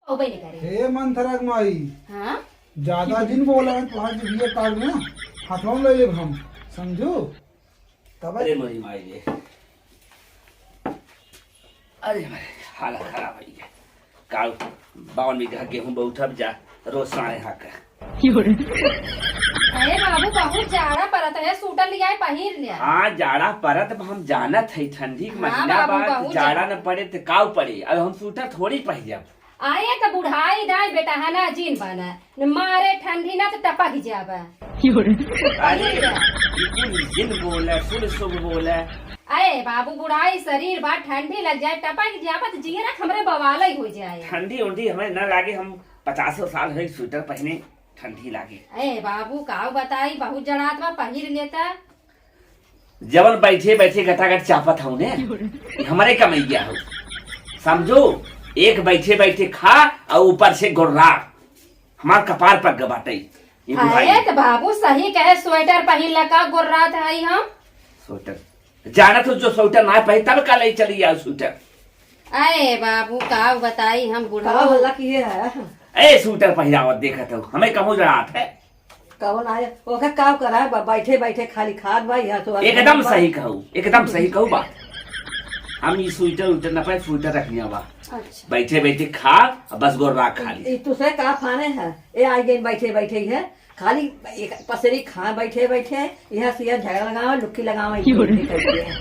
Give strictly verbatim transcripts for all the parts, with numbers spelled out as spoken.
अउबे नहीं करे। हे मंथरा के माई, हाँ? ज्यादा जिन बोला है, तोहार जिभिया काट ना, हाथवा में ले लेब हम, समझू? तब अरे मोरी माई रे, अरे मारे, हालत खराब होइ गया। काल बावन बीघा गेहूं बउठब जा, रोज साढ़े हाथ का। अरे बाबू, बहुत जाड़ा परत है, सूटर लियाए, पहिर लिया। हाँ, जाड़ा परत बा, हम जानत है, ठंडी के हाँ महीना बाबू, बा, बहुत जाड़ा जाड़ा। न पड़े त काउ पड़े। अब हम सूटर थोड़ी पहिरब। आए त बुढ़ाई दाई बेटा है ना, जिन बना न मारे ठंडी ना त टपक जाबा। अरे, ई कुल जिन बोले, कुल शुभ बोले। अरे बाबू, बुढ़ाई शरीर बा, ठंडी लग जाए, टपक जाबा त जियरा हमरे बवाल ही हो जाए। ठंडी उंडी हमें ना लागे, हम पचासों साल है स्वेटर पहने, ठंडी लागे। ए बाबू, काउ बताई, बहुत जड़ात बा, पहिर लेता। जवन बैठे बैठे गटागट चापत हऊ ने, ई हमरे कमैया हऊ। समझो, एक बैठे बैठे खा और ऊपर से गुर्रा। हमार कपार पक ग बाटे, ई बुढ़ाई। अरे त बाबू सही कहे, स्वेटर पहिन लका गुर्रात हई हम। स्वेटर। जानत हो जो स्वेटर ना पहन, तब का ले चली आओ स्वेटर। अरे बाबू, का बताई हम बुढ़ऊ। का भला किए है? ए, स्वेटर पहिरावत देखत हो, हमें कहूँ जड़ात है। कौन आए? ओका का करा है? ब-, बैठे बैठे खाली खात बा, यहाँ तो एकदम सही कहू, एकदम सही कहू बात। हम ई स्वेटर उटर ना पाए, स्वेटर रखनिया बा। अच्छा। बैठे बैठे खा, अब बस गोर राख खाली। ई तुसे का फाने है? ए, आ गए बैठे बैठे ही है, खाली एक पसरी खा बैठे बैठे, यहाँ से यहाँ झगड़ा लगावा, लुक्की लगावा, ये क्यों रे? बैठे बैठे है।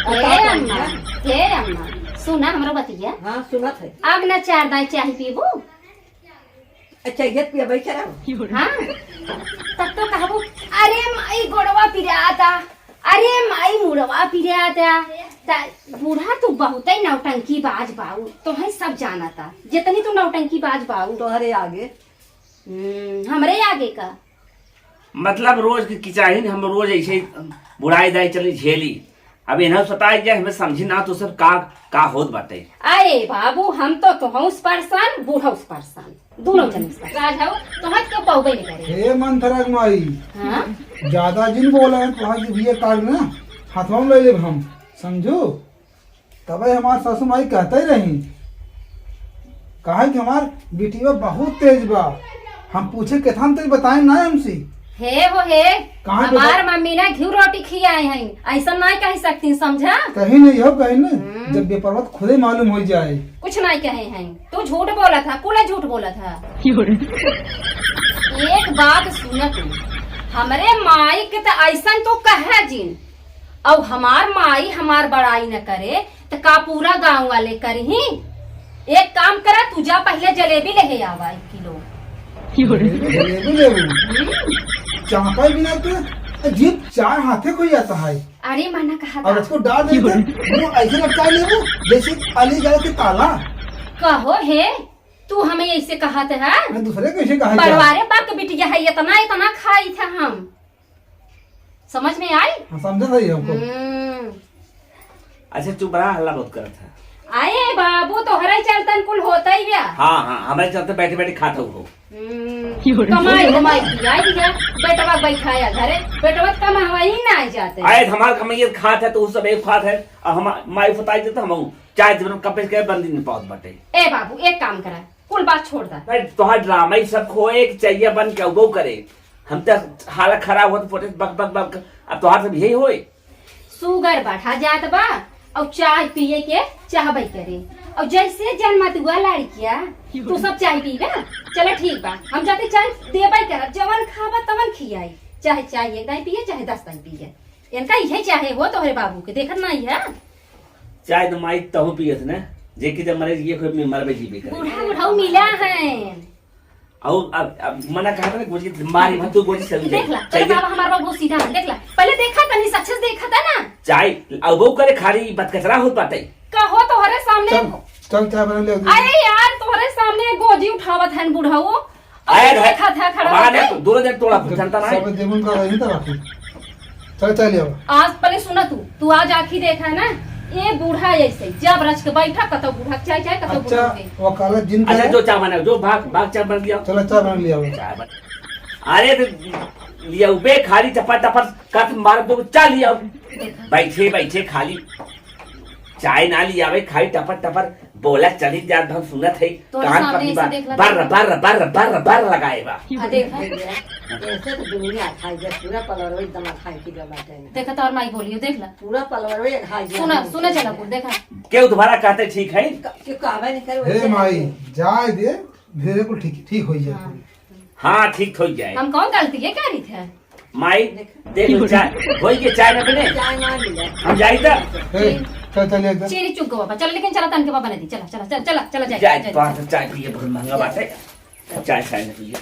अब ए का अम्मा, करी? ए अम्मा, सुना हमरो बतिया। हाँ, सुनत है। अब ना चार दाई चाय पीबू? अच्छा, ये पिया बैठे रहो। हाँ? तब तो कहबू, "अरे माई गोड़वा पिराता, अरे माई मुड़वा पिराता।" ता बूढ़ा तू बहुतै नौटंकी बाज बाऊ, तोहई सब जानता। जितनी तू नौटंकी बाज बाऊ। तोहरे आगे। हम्म, हमरे आगे का? मतलब रोज के किचाहिन हम रोज ऐसे ही बुढ़ाई दाई चली झेली। अब इन्हें सताई जाए, हमें समझी ना तो सब का, का होत बाटे। अरे बाबू, हम तो तोहउस परेशान, बूढ़उस परेशान, दोनों जने से परेशान। राज हो, तोहर क्यों पौबे नहीं करे? हे मंथरा के माई, हाँ? ज्यादा जिन बोला है, तोहार जिभिया काट ना, हाथवा में ले लेब हम, समझू? तबे हमार सासू माई कहते ही रही, कहा कि हमार बिटिया बहुत तेज बा। हम पूछे, "केथान तेज बताए ना हमसे?" हे हो हे, कहाँ पे हमार बा-, मम्मी ना घिउ रोटी खियाए हैं, ऐसा नहीं कह सकती, समझा? कहीं नहीं हो, कहीं नहीं। हम्म। जब बेपरवा त खुदे मालूम हो जाए। कुछ नहीं कहे हैं, तू झूठ बोलत है, कुल झूठ बोलत है। एक बात सुन तू, हमरे माई के त ऐसन तू कहे जिन, अउ हमार माई हमार बड़ाई न करे, त का पूरा गाँव वाले करही? एक काम करा, तू जा पहिले जलेबी लेहे आवा एक किलो। जलेबी लेबू? हम्म। चापा बिना तो अजीब चाय हाथे को जाता है। अरे मना कहा और था। उसको डाल देते, मुंह ऐसे लटका लेबू जैसे अली जाए के ताला। कहो हे, तू हमें ऐसे कहत है? मैं दूसरे कैसे कहा जा? बड़वारे बाप के बिटिया है, इतना, इतना खाई था हम। समझ में आई? हाँ, समझत हई हमको। हम्म। अच्छा, चुप रहा, हल्ला बहुत करत है। अरे बाबू, तोहरे चलतन कुल होता ही बा। हाँ, हाँ, हमारे चलते बैठे बैठे खात हो। हम्म, कमाई, कमाई की, आई दिया, बेटवा बैठाया घरे, बेटवा कमावा ही ना आ जाते। आए, हमार कमाई खात है, तो उ सब एक खात है, और हम माई फुताई देते हम चाय जब कब पे बंदी नहीं पावत बाटे। ए बाबू, एक काम करा, कुल बात छोड़ दा। भाई, तोहार ड्रामा ही सब खोए, एक चैया बन के उबो करे। हम तो हालत खराब होत, फोटे बक, बक, बक। अब तोहार सब यही होए। शुगर बढ़ा जात बा, और चाय पिए के चाहबे करे। और जैसे जन्मत हुआ लड़किया, तू सब चाय पीबे? चलो ठीक बा, हम जाके चाय देबे करब, जवन खाबा तवन खियाई, चाहे चाय एक दाई पिए, चाहे दस दाई पिए। इनका इहे चाहे हो तोहरे बाबू के, देखत नहीं है? चाय तो माई तहु पियत ने, जे कि जब मरे ये कोई मरबे जीबे करे। बूढ़ा बुढ़ऊ मिला है। और अब, अब मना कहा था ना, गोजी मारी मत, तू गोजी चली देख ला, जाए। तेरे बाबा हमारा बाबू सीधा है, देख ला। पहले देखा तनी, अच्छे से देखा था ना। चाय, अब वो करे खाली बात कचरा होत बाटे। कहो तोहरे सामने। चल, चल चाय बना ले। अरे यार, तोहरे सामने गोजी उठावत है बुढ़ऊ। अरे अरे, देखा था खड़ा हमारा होके। नहीं, दोनों जन टोला जनता ना है। सब देवन का रही था बाकी। चल, चल, आओ। आज पहले सुना तू, तू आज आखी देखा है ना, ये बूढ़ा ऐसे जब रच के बैठा, कतो बूढ़ा चाय, चाय, कतो अच्छा, बूढ़ा के। वकालत जिन अच्छा, करे। जो चाय बना, जो भाग, भाग चाय बन लिया। चलो, चाय बन लिया। चाय बन-, अरे, तो लिया उबे खाली टपर टपर कत मार दो, चाय लिया। बैठे, बैठे खाली चाय ना लिया, खाली टपर टपर बोला चली जात, हम सुनत है। तोरे कान सामने पकड़ी ऐसे बा। देख ला, बर्र, देख ला। बर्र, बर्र, बर्र, बर्र लगाए बा। आ, देख ला। देख ला। ऐसे तो दुनिया खाई गया, पूरा पलवरो एकदम खाई की गया बाटे ना। देखा तोर माई बोलियो, देख ला। पूरा पलवरो ये खाई गया। सुना, सुना चला कुल, देखा। केहू दोबारा कहते ठीक है? क-, के कहबे नहीं करे, हे वैसे माई, करते। जाए दे, धीरे कुल ठीक, ठीक हो जाए हाँ। कुल। हाँ, ठीक हो जाए। हम कौन गलती है, क्या रीत है? माई, देख। देख लो, चाय, होई के चाय न बने। चाय ना मिले। हम जाई त? ए, चल, चल, एक चीनी चुक गवा बा। चल, लेकिन चला तन के बा बने दी। चला, चला, चल, चला, चला, जाए, जाए, जाए, पाँच जाए। चाय पिए, बहुत महंगा बात है। चाय, चाय न पिए।